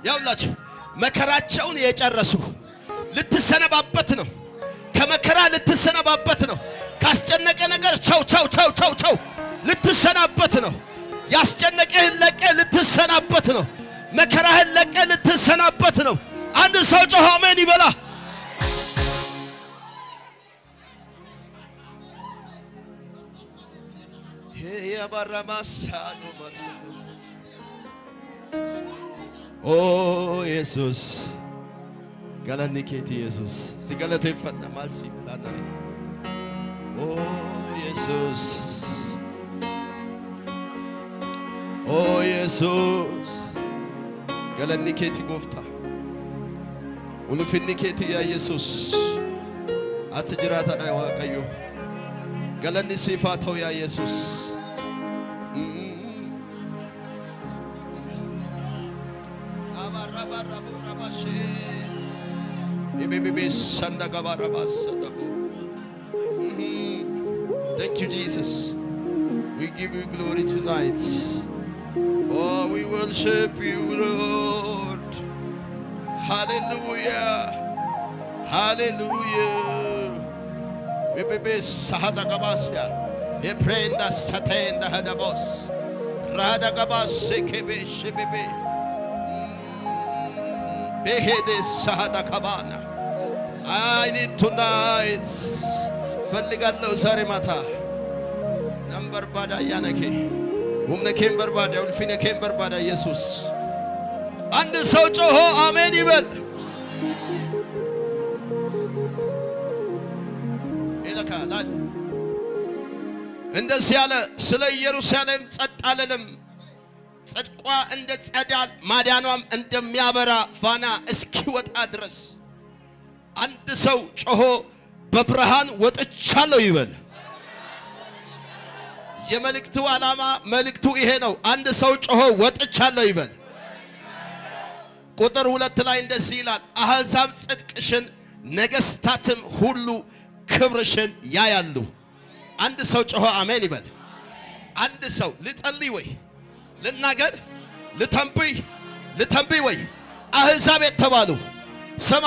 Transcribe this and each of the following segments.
ያውላችሁ መከራቸውን የጨረሱ ልትሰነባበት ነው። ከመከራ ልትሰነባበት ነው። ካስጨነቀ ነገር ቸው ቸው ቸው ቸው ቸው ልትሰናበት ነው። ያስጨነቀህን ለቀ ልትሰናበት ነው። መከራህን ለቀ ልትሰናበት ነው። አንድ ሰው ጮሆ አሜን ይበላ። ኦ ኢየሱስ galanni keeti Yesuus si galateeffanna maal siif laannare ኦ ኢየሱስ ኦ ኢየሱስ galanni keeti Gooftaa ulfinni keeti yaa Yesuus ati jiraataadha Waaqayyo galanni siif haa ta'u yaa Yesuus. Thank you, Jesus. We give you glory tonight. Oh, we worship you, Lord. Hallelujah. Hallelujah. Bebe sahada gabasia. Eprenda satenda hadabos. Rada gabas kebe shebebe. Behede sahada kabana. I need tonight. ፈልጋለሁ ዛሬ ማታ nan barbaada ayyaana kee humna keen barbaada ulfina keen barbaada ኢየሱስ። አንድ ሰው ጮሆ አሜን ይበል። ይለካላል እንደዚህ ያለ ስለ ኢየሩሳሌም ጸጥ አልልም፣ ጽድቋ እንደ ጸዳል ማዳኗም እንደሚያበራ ፋና እስኪወጣ ድረስ። አንድ ሰው ጮሆ በብርሃን ወጥቻለሁ ይበል። የመልእክቱ ዓላማ መልእክቱ ይሄ ነው። አንድ ሰው ጮሆ ወጥቻለሁ ይበል። ቁጥር 2 ላይ እንደዚህ ይላል፣ አሕዛብ ጽድቅሽን ነገሥታትም ሁሉ ክብርሽን ያያሉ። አንድ ሰው ጮሆ አሜን ይበል። አንድ ሰው ልጸልይ ወይ ልናገር ልተንብይ ልተንብይ ወይ? አሕዛብ የተባሉ ስማ፣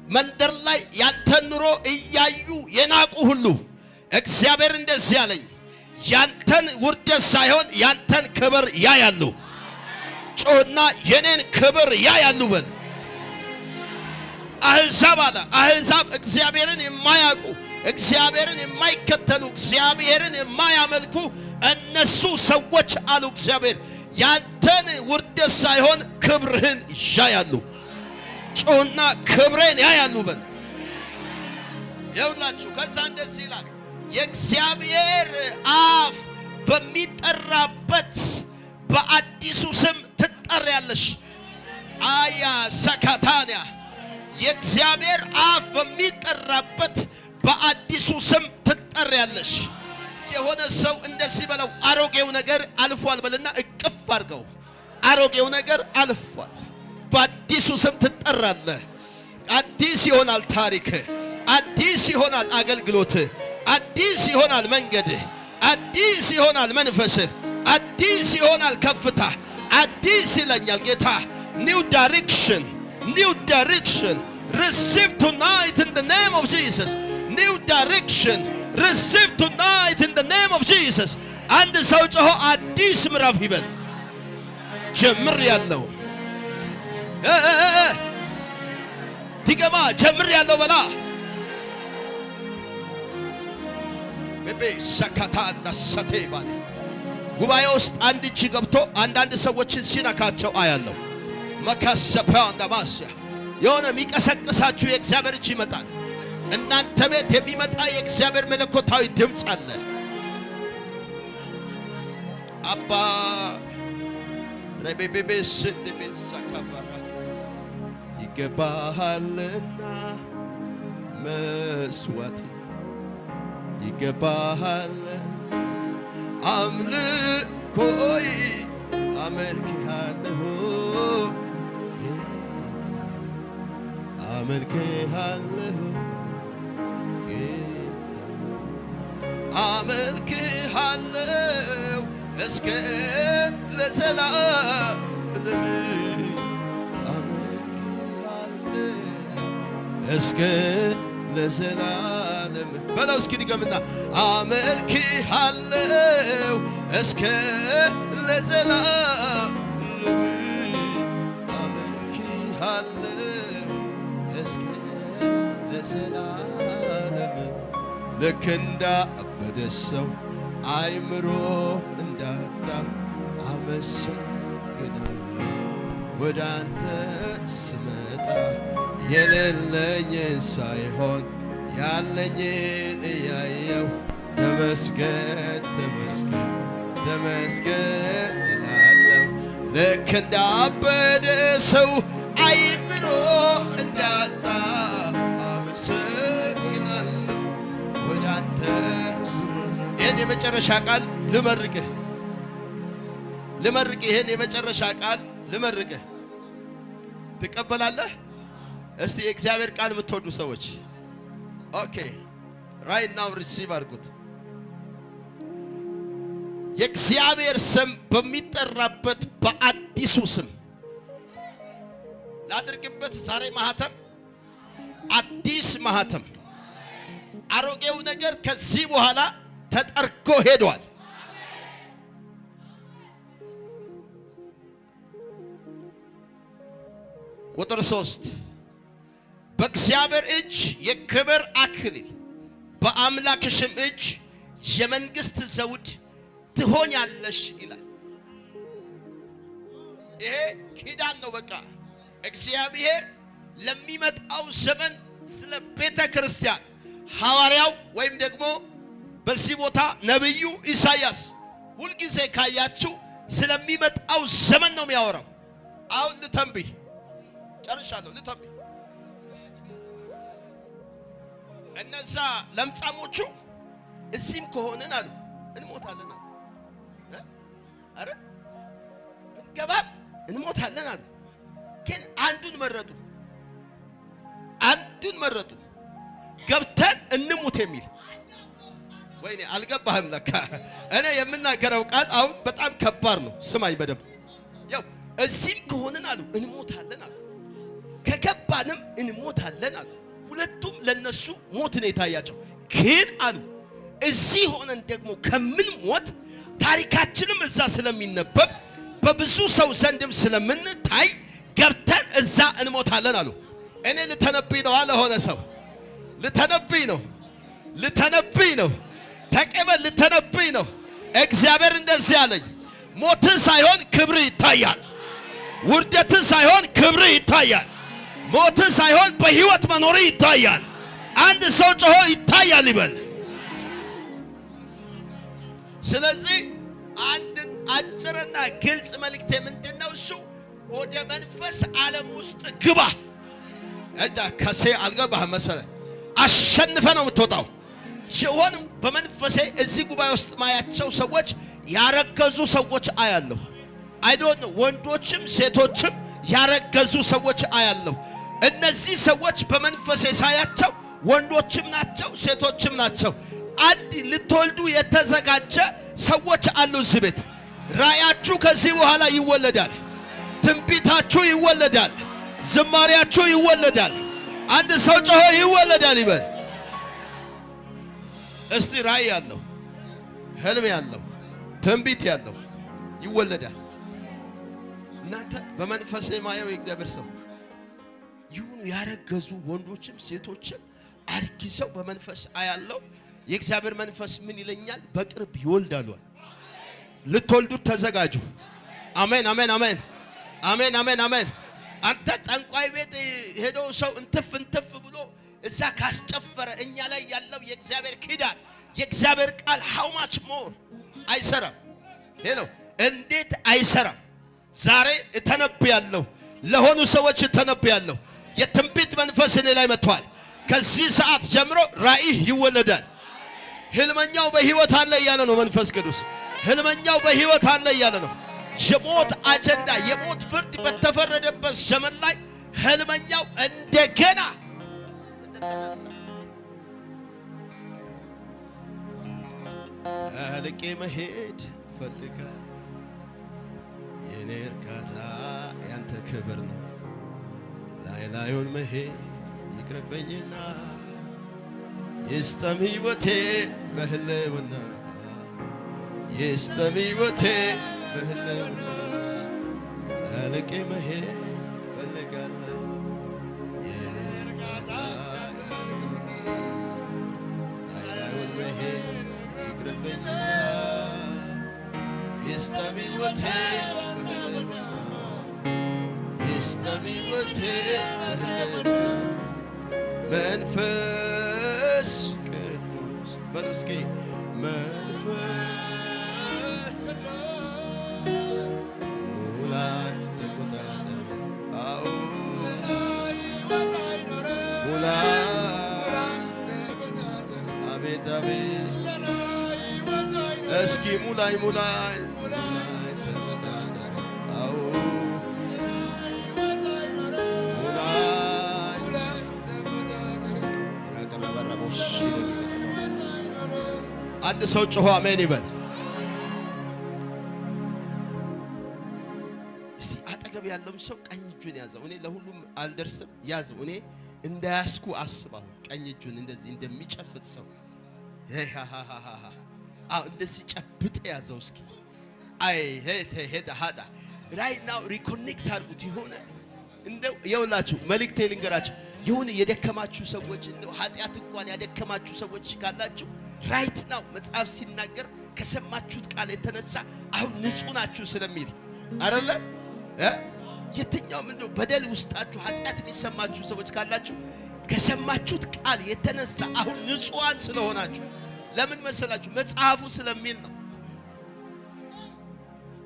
መንደር ላይ ያንተን ኑሮ እያዩ የናቁ ሁሉ እግዚአብሔር እንደዚህ አለኝ፣ ያንተን ውርደት ሳይሆን ያንተን ክብር ያያሉ። ጮህና የኔን ክብር ያያሉ በል። አሕዛብ አለ። አሕዛብ እግዚአብሔርን የማያውቁ፣ እግዚአብሔርን የማይከተሉ፣ እግዚአብሔርን የማያመልኩ እነሱ ሰዎች አሉ እግዚአብሔር ያንተን ውርደት ሳይሆን ክብርህን ያያሉ። ጮህና ክብሬን ያያሉ በል። ይኸውላችሁ ከዛ እንደዚህ ይላል፣ የእግዚአብሔር አፍ በሚጠራበት በአዲሱ ስም ትጠሪያለሽ። አያ ሰካታንያ የእግዚአብሔር አፍ በሚጠራበት በአዲሱ ስም ትጠሪያለሽ። የሆነ ሰው እንደዚህ በለው፣ አሮጌው ነገር አልፏል በልና እቅፍ አድርገው። አሮጌው ነገር አልፏል። በአዲሱ ስም ትጠራለህ። አዲስ ይሆናል ታሪክ፣ አዲስ ይሆናል አገልግሎት፣ አዲስ ይሆናል መንገድህ፣ አዲስ ይሆናል መንፈስህ፣ አዲስ ይሆናል ከፍታ፣ አዲስ ይለኛል ጌታ። New direction, new direction, receive tonight in the name of Jesus. New direction, receive tonight in the name of Jesus። አንድ ሰው ጮሆ አዲስ ምዕራፍ ይበል። ጀምር ያለው ዲገማ ጀምር ያለው በላ ቤቤ ሰካታ ሰቴ ባሌ ጉባኤ ውስጥ አንድ እጅ ገብቶ አንዳንድ ሰዎችን ሲነካቸው አያለሁ። መካሰፓ እንደማስያ የሆነ የሚቀሰቅሳችሁ የእግዚአብሔር እጅ ይመጣል። እናንተ ቤት የሚመጣ የእግዚአብሔር መለኮታዊ ድምፅ አለ። አባ ረቤቤቤ ስንቤሳካባራ ይገባሃልና መስዋዕቴ ይገባሃል አምልኮይ አመልክሃለሁ አመልክሃለሁ ጌታ አመልክሃለሁ እስከ ለዘላለም። እስከ ለዘላለም በለው። እስኪ ድገምና አመልክሃለሁ እስከ ለዘላለም፣ አመልክሃለሁ እስከ ለዘላለም። ልክ እንዳበደ ሰው፣ አይምሮ እንዳጣ አመሰግናለሁ ወደ አንተ ስመጣ። የሌለኝን ሳይሆን ያለኝን እያየው ተመስገን፣ ተመስገን፣ ተመስገን እላለሁ። ልክ እንዳበደ ሰው፣ አይምሮ እንዳጣ አመሰግናለሁ ወደ አንተ ስመጣ። ይህን የመጨረሻ ቃል ልመርቅህ፣ ልመርቅህ። ይህን የመጨረሻ ቃል ልመርቅህ። ትቀበላለህ? እስቲ የእግዚአብሔር ቃል የምትወዱ ሰዎች okay፣ right now receive አድርጉት። የእግዚአብሔር ስም በሚጠራበት በአዲሱ ስም ላድርግበት ዛሬ ማህተም፣ አዲስ ማህተም። አሮጌው ነገር ከዚህ በኋላ ተጠርጎ ሄዷል። ቁጥር 3፣ በእግዚአብሔር እጅ የክብር አክሊል በአምላክሽም እጅ የመንግስት ዘውድ ትሆኛለሽ ይላል። ይሄ ኪዳን ነው። በቃ እግዚአብሔር ለሚመጣው ዘመን ስለ ቤተ ክርስቲያን ሐዋርያው ወይም ደግሞ በዚህ ቦታ ነቢዩ ኢሳያስ ሁልጊዜ ካያችሁ ስለሚመጣው ዘመን ነው የሚያወራው። አሁን ልተንብይ፣ ጨርሻለሁ። ልተንብይ። እነዛ ለምጻሞቹ እዚህም ከሆንን አሉ እንሞታለን አሉ። አረ ብንገባም እንሞታለን አሉ። ግን አንዱን መረጡ፣ አንዱን መረጡ፣ ገብተን እንሙት የሚል። ወይኔ አልገባህም ለካ። እኔ የምናገረው ቃል አሁን በጣም ከባድ ነው። ስማኝ በደንብ። ያው እዚህም ከሆንን አሉ እንሞታለን አሉ፣ ከገባንም እንሞታለን አሉ። ሁለቱም ለነሱ ሞት ነው የታያቸው። ግን አሉ እዚህ ሆነን ደግሞ ከምንሞት ታሪካችንም እዛ ስለሚነበብ በብዙ ሰው ዘንድም ስለምንታይ ገብተን እዛ እንሞታለን አሉ። እኔ ልተነብይ ነው አለ ሆነ ሰው፣ ልተነብይ ነው፣ ልተነብይ ነው። ተቀበል፣ ልተነብይ ነው። እግዚአብሔር እንደዚህ አለኝ፣ ሞትን ሳይሆን ክብር ይታያል። ውርደትን ሳይሆን ክብር ይታያል። ሞትን ሳይሆን በህይወት መኖር ይታያል። አንድ ሰው ጮሆ ይታያል ይበል። ስለዚህ አንድን አጭርና ግልጽ መልእክቴ ምንድን ነው? እሱ ወደ መንፈስ ዓለም ውስጥ ግባ። እዳ ከሴ አልገባህም መሰለህ። አሸንፈ ነው የምትወጣው። ሲሆንም በመንፈሴ እዚህ ጉባኤ ውስጥ ማያቸው ሰዎች ያረገዙ ሰዎች አያለሁ። I don't know፣ ወንዶችም ሴቶችም ያረገዙ ሰዎች አያለሁ። እነዚህ ሰዎች በመንፈሴ ሳያቸው ወንዶችም ናቸው ሴቶችም ናቸው። አንድ ልትወልዱ የተዘጋጀ ሰዎች አሉ እዚህ ቤት። ራእያችሁ ከዚህ በኋላ ይወለዳል። ትንቢታችሁ ይወለዳል። ዝማሪያችሁ ይወለዳል። አንድ ሰው ጮሆ ይወለዳል ይበል። እስቲ ራእይ ያለው፣ ህልም ያለው፣ ትንቢት ያለው ይወለዳል። እናንተ በመንፈስ የማየው የእግዚአብሔር ሰው ይሁኑ ያረገዙ ወንዶችም ሴቶችም አርግዘው በመንፈስ አያለው። የእግዚአብሔር መንፈስ ምን ይለኛል? በቅርብ ይወልዳሉ። ልትወልዱት ተዘጋጁ። አሜን፣ አሜን፣ አሜን፣ አሜን፣ አሜን፣ አሜን። አንተ ጠንቋይ ቤት ሄዶ ሰው እንትፍ እንትፍ ብሎ እዛ ካስጨፈረ እኛ ላይ ያለው የእግዚአብሔር ኪዳን፣ የእግዚአብሔር ቃል how much more አይሰራም? Hello፣ እንዴት አይሰራም? ዛሬ እተነብያለሁ፣ ለሆኑ ሰዎች እተነብያለሁ። የትንቢት መንፈስ እኔ ላይ መጥቷል። ከዚህ ሰዓት ጀምሮ ራእይ ይወለዳል። ህልመኛው በህይወት አለ እያለ ነው መንፈስ ቅዱስ። ህልመኛው በህይወት አለ እያለ ነው። የሞት አጀንዳ፣ የሞት ፍርድ በተፈረደበት ዘመን ላይ ህልመኛው እንደገና እንደተነሳ ጠልቄ መሄድ ፈልጋል። የኔ እርካታ ያንተ ክብር ነው። ላይ ላዩን መሄድ ይቅርብኝና ይስጠም ሕይወቴ በህልውና፣ ይስጠም ሕይወቴ በህልውና። ጠልቄ መሄድ ፈልጋለሁ። የእርጋታ ላይ መሄድ ይቅርብኝና ይስጠም ሕይወቴ በህልውና፣ ይስጠም ሕይወቴ በህልውና። መንፈስ ቅዱስ በሉ እስኪ፣ መንፈስ ሙላኝ ተቆጣጠር፣ አዎ ሙላኝ። አቤት አቤት፣ እስኪ ሙላኝ ሙላኝ ሙላኝ ተቆጣጠር፣ አዎ ሙላኝ። ራቀረበረቦሽ። አንድ ሰው ጮሆ አሜን ይበል። እስቲ አጠገብ ያለውን ሰው ቀኝ እጁን ያዘው። እኔ ለሁሉም አልደርስም፣ ያዘው። እኔ እንዳያስኩ አስብ። አሁን ቀኝ እጁን እንደዚህ እንደሚጨብጥ ሰው፣ አዎ እንደዚህ ጨብጥ ያዘው። እስኪ አይ ሄ ሄዳ ሃዳ right now reconnect አድርጉት። የሆነ እንደው የውላችሁ መልእክቴ ልንገራችሁ። የሆነ የደከማችሁ ሰዎች፣ እንደው ኃጢአት እንኳን ያደከማችሁ ሰዎች ካላችሁ right now መጽሐፍ ሲናገር ከሰማችሁት ቃል የተነሳ አሁን ንጹህ ናችሁ ስለሚል አይደለ እ የትኛውም እንደው በደል ውስጣችሁ ኃጢአት የሚሰማችሁ ሰዎች ካላችሁ ከሰማችሁት ቃል የተነሳ አሁን ንጹሐን ስለሆናችሁ፣ ለምን መሰላችሁ? መጽሐፉ ስለሚል ነው።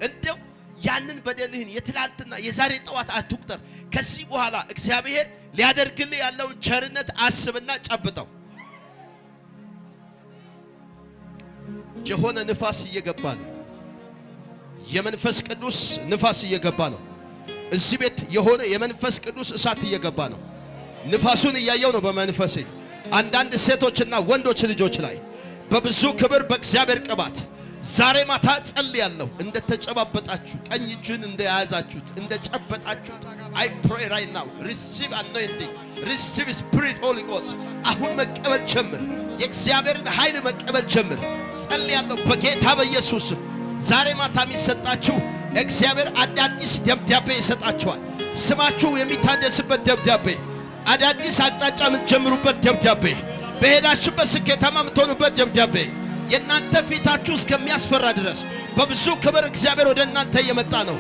እንደው ያንን በደልህን የትላንትና የዛሬ ጠዋት አትቁጠር። ከዚህ በኋላ እግዚአብሔር ሊያደርግልህ ያለውን ቸርነት አስብና ጨብጠው። የሆነ ንፋስ እየገባ ነው። የመንፈስ ቅዱስ ንፋስ እየገባ ነው። እዚህ ቤት የሆነ የመንፈስ ቅዱስ እሳት እየገባ ነው። ንፋሱን እያየው ነው በመንፈሴ። አንዳንድ ሴቶችና ወንዶች ልጆች ላይ በብዙ ክብር በእግዚአብሔር ቅባት ዛሬ ማታ ጸልያለሁ። እንደተጨባበጣችሁ፣ ቀኝ እጁን እንደያዛችሁት፣ እንደጨበጣችሁት I pray right now, receive anointing, receive spirit, Holy Ghost። አሁን መቀበል ጀምር። የእግዚአብሔርን ኃይል መቀበል ጀምር። ጸልያለሁ በጌታ በኢየሱስ ስም። ዛሬ ማታ የሚሰጣችሁ እግዚአብሔር አዳዲስ ደብዳቤ ይሰጣችኋል። ስማችሁ የሚታደስበት ደብዳቤ፣ አዳዲስ አቅጣጫ የምትጀምሩበት ደብዳቤ፣ በሄዳችሁበት ስኬታማ የምትሆኑበት ደብዳቤ፣ የእናንተ ፊታችሁ እስከሚያስፈራ ድረስ በብዙ ክብር እግዚአብሔር ወደ እናንተ እየመጣ ነው።